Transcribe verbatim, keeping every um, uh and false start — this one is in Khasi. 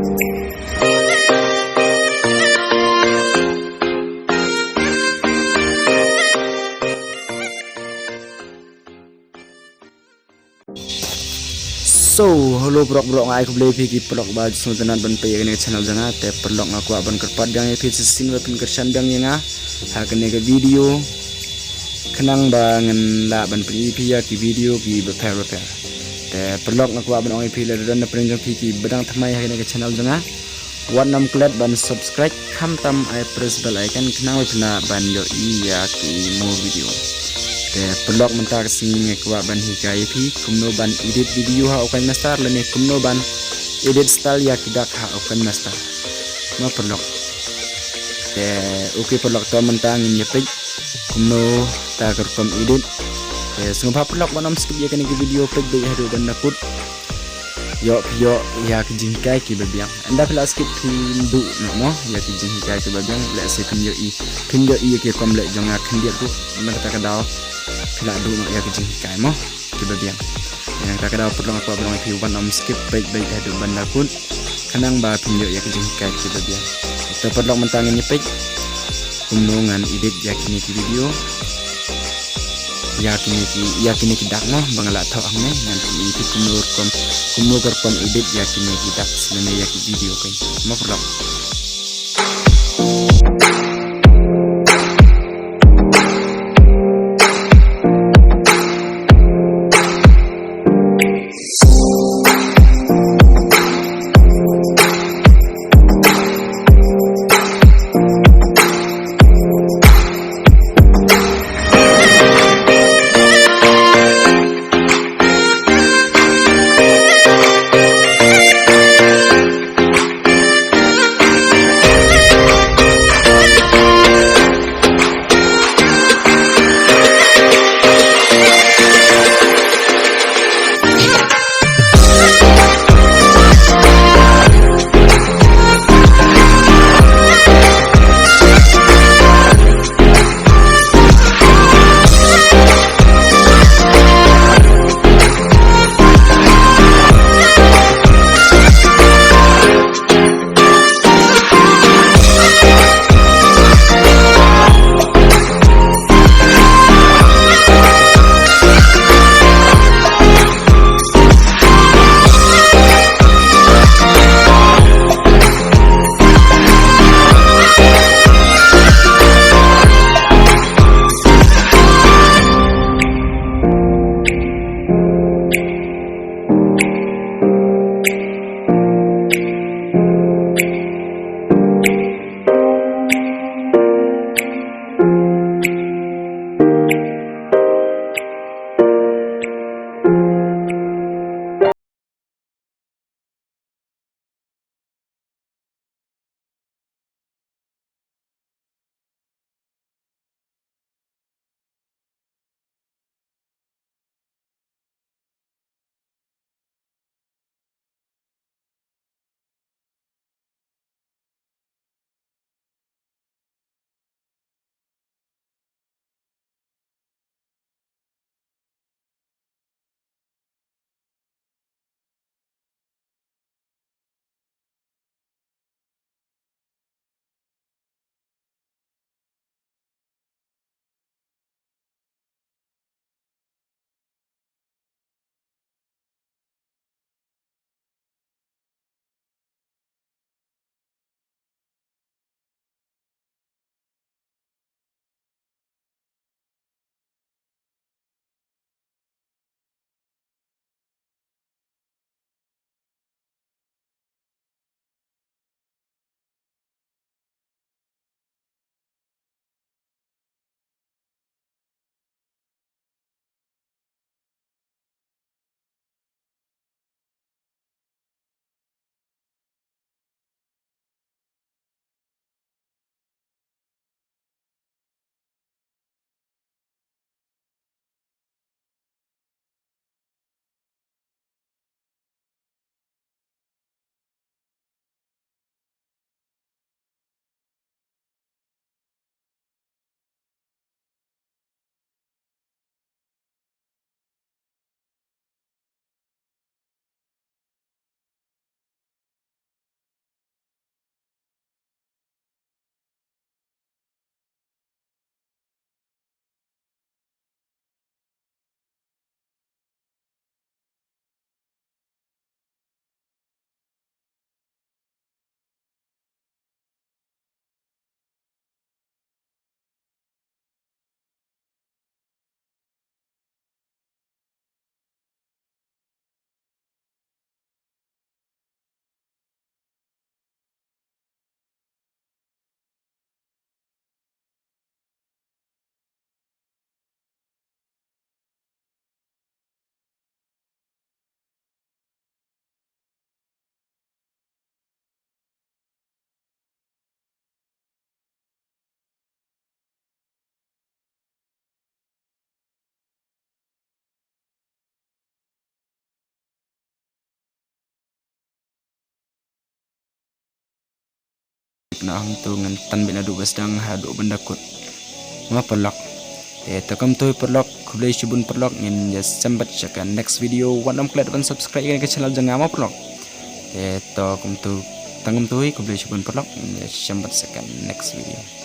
So, hello paralok, paralok, nga ai khublei ïa phi ki paralok ba sngewtynnat ban peit ïa kane ka channel jong nga. Te paralok, nga kwah ban kyrpad biang ïa phi shisien ba phin kyrshan biang ïa nga ha kane ka video, khnang ba ngan lah ban pyni ïa phi ïa ki video ki bapher bapher. Te paralok, nga kwah ban ong ïa phi, lada don na pdeng jong phi kiba dang thymmai ha kane ka channel jong nga, wat nym klet ban subscribe, khamtam ai press bell icon, khnang ba phin lah ban ïohi ïa ki more video. Te paralok, mynta ka sngi nga kwah ban hikai ïa phi kumno ban edit video ha u KineMaster, lane kumno ban edit style ïa ki dak ha u KineMaster, mo paralok. Te okay paralok, to mynta ngin ïa peit kumno ta ka rukom edit. Te sngewbha paralok, wat nym skip ïa kane ka video, peit beit haduh ban da kut. Ïoh phi ïoh ïa ki jinghikai kiba biang. Ynda phi la skip phin duh noh mo ïa ki jinghikai kiba biang. Lehse phin ïohi, phin ïohi ïa ki rukom leh jong nga khyndiat ruh. Na kata ka daw phi la duh noh ïa ki jinghikai mo kiba biang. Na kata ka daw paralok, nga kwah ban ong ïa phi, wat nym skip, peit beit haduh ban da kut, khnang ba phin ïoh ïa ki jinghikai kiba biang. Te paralok, mynta ngin ïa peit kumno ngan edit ïa kine ki video, ïa kine ki, ïa kine ki dak mo ba nga la thoh hangne. Ngan pyni ïa phi kumno rukom, kumno ka rukom edit ïa kine ki dak lane ïa ki video, okay mo paralok. Na hangtu ngan tan beit naduh ba sdang haduh ban da kut. Mo paralok. Te to kumtu hi paralok, khublei shibun paralok, ngin ïa shem pat sha ka next video. Wat nym klet ban subscribe ïa ka channel jong nga mo paralok. Te to kumtu, tang kumtu hi, khublei shibun paralok, ngin ïa shem pat sha ka next video.